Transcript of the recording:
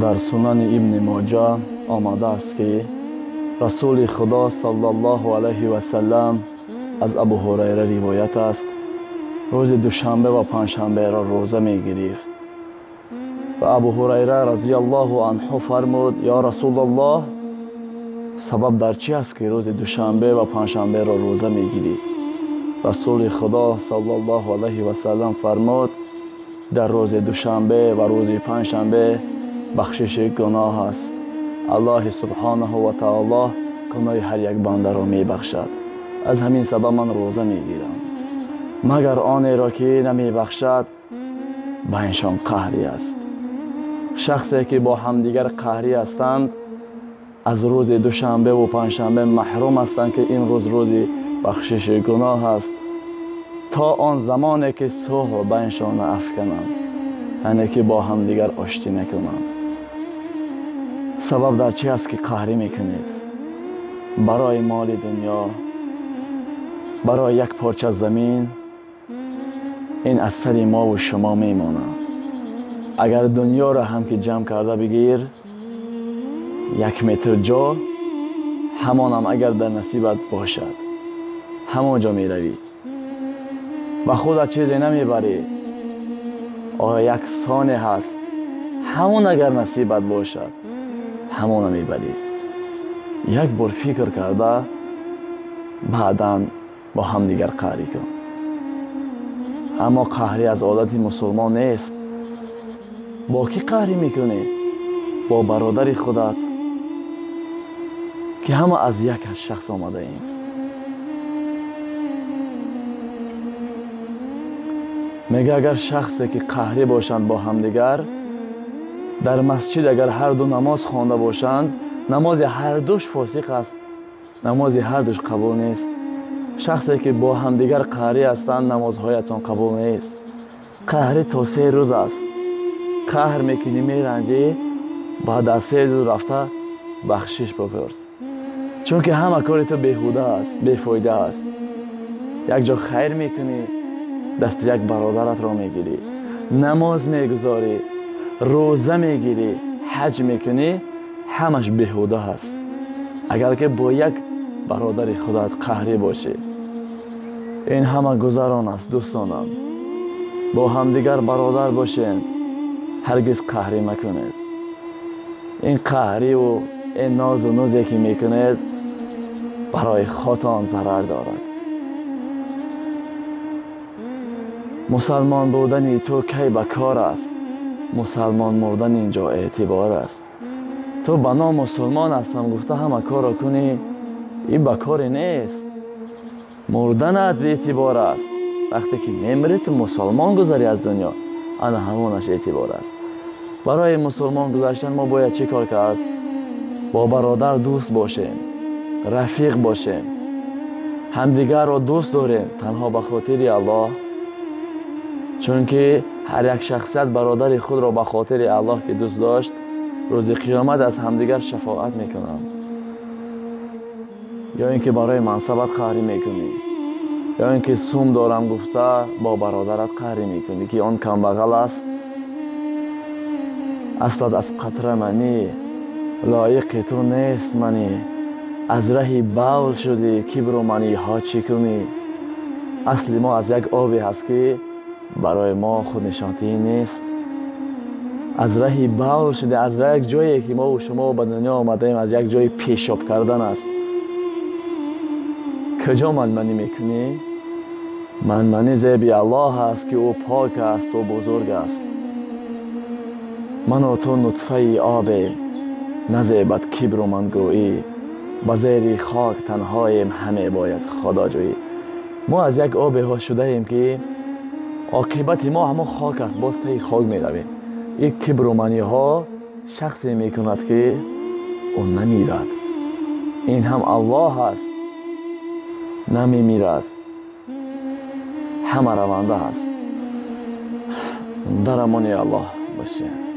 Дар Сунани Ибни Моҷа омадааст, ки Расули Худо саллаллоҳу алайҳи васаллам аз Абу Ҳурайра ривоят аст, рӯзи душанбе ва панҷшанберо рӯза мегирифт. Ва Абу Ҳурайра разияллоҳу анҳу фармуд: ё Расулаллоҳ, сабаб дар чӣ аст, ки рӯзи душанбе ва панҷшанберо рӯза мегирӣ? Расули Худо саллаллоҳу алайҳи васаллам фармуд: дар рӯзи душанбе ва рӯзи панҷшанбе бахшиши гуноҳ аст. Аллоҳи субҳонаҳу ва таоло гуноҳи ҳар як бандаро мебахшад. Аз ҳамин сабаб ман рӯза мегирам. Магар онеро ки намебахшад, байншон қаҳрӣ аст. Шахсе ки бо ҳамдигар қаҳрӣ ҳастанд, аз рӯзи душанбе ва панҷшанбе маҳрум ҳастанд, ки ин рӯз рӯзи бахшиши гуноҳ аст, то он замоне ки сулҳ байншон афкананд, яъне ки бо ҳамдигар оштӣ накунанд. Сабаб дар чӣ аст, ки қаҳрӣ мекунед? Барои моли дунё, барои як порча замин. Ин аз сари мову шумо мемонад. Агар дунёро ҳам ки ҷамъ карда бигир, як метр ҷо ҳамонам агар дар насибат бошад, ҳамон ҷо меравӣ, ба худат чизе намебарӣ. Оё як соне ҳаст, ҳамон агар насибат бошад, ҳамона мебарӣ. Як бор фикр карда, баъдан бо ҳамдигар қаҳрӣ кун. Аммо қаҳрӣ аз одати мусулмон нест. Бо кӣ қаҳрӣ мекунӣ? Бо бародари худат, ки ҳама аз як шахс омадаем. Мега агар шахсе ки қаҳрӣ бошанд бо ҳамдигар, дар масҷид агар ҳар ду намоз хонда бошанд, намози ҳар душ фосиқ аст, намози ҳар душ қабул нест. Шахсе ки бо ҳамдигар қаҳрӣ ҳастанд, намозҳоятон қабул нест. Қаҳрӣ то 3 рӯз аст. Қаҳр мекунӣ, меранҷӣ, баъд аз 3 рӯз рафта бахшиш бипурс, чунки ҳама кори ту беҳуда аст, бефоида аст. Як ҷо хайр мекунӣ, дасти як бародаратро мегирӣ, намоз мегузорӣ, рӯза мегирӣ, ҳаҷ мекунӣ, ҳамаш беҳуда аст. Агар ки бо як бародари худат қаҳрӣ бошӣ. Ин ҳама гузарон аст, дӯстонам. Бо ҳамдигар бародар бошед, ҳаргиз қаҳрӣ макунед. Ин қаҳриву ин нозу нузе ки мекунед, барои худатон зарар дорад. Мусалмон будани ту кай ба кор аст? Мусалмон мурдан инҷо эътибор аст. Ту ба ном мусулмон ҳастам гуфта ҳама корро кунӣ, ин ба коре нест. Мурданат эътибор аст. Вақте ки мемирӣ, ту мусулмон гузарӣ аз дунё, ана ҳамонаш эътибор аст. Барои мусулмон гузаштан мо бояд чӣ кор кард? Бо бародар дӯст бошем, рафиқ бошем, ҳамдигарро дӯст дорем танҳо ба хотири Аллоҳ. Чунки ҳар як шахсият бародари худро ба хотири Аллоҳ ки дӯст дошт, рӯзи қиёмат аз ҳамдигар шафоат мекунанд. Ё ин ки барои мансабат қаҳрӣ мекунӣ, ё ин ки сум дорам гуфта бо бародарат қаҳрӣ мекунӣ, ки он камбағал аст. Аслат аз қатра манӣ, лоиқи ту нест манӣ, аз раҳи бавл шудӣ, кибру маниҳо чӣ кунӣ? Асли мо аз як обе ҳаст, ки барои мо худнишонтӣ нест. Аз раҳи бавл шуда, аз як ҷое ки мо шумо ба дунё омадаем, аз як ҷои пешоб кардан аст. Куҷо манманӣ мекунӣ? Манманӣ зеби Аллоҳ аст, ки ӯ пок аст, ӯ бузург аст. Ману ту нутфаи обем, назебад кибру мангӯӣ, ба зери хок танҳоем, ҳаме бояд худоҷӯӣ. Мо аз як обеҳо шудаем, ки оқибати мо ҳамон хок аст, боз таи хок меравем. Ин кибруманиҳо шахсе мекунад, ки ӯ намирад. Ин ҳам Аллоҳ аст, намемирад, ҳама раванда аст. Дар амони Аллоҳ бошед.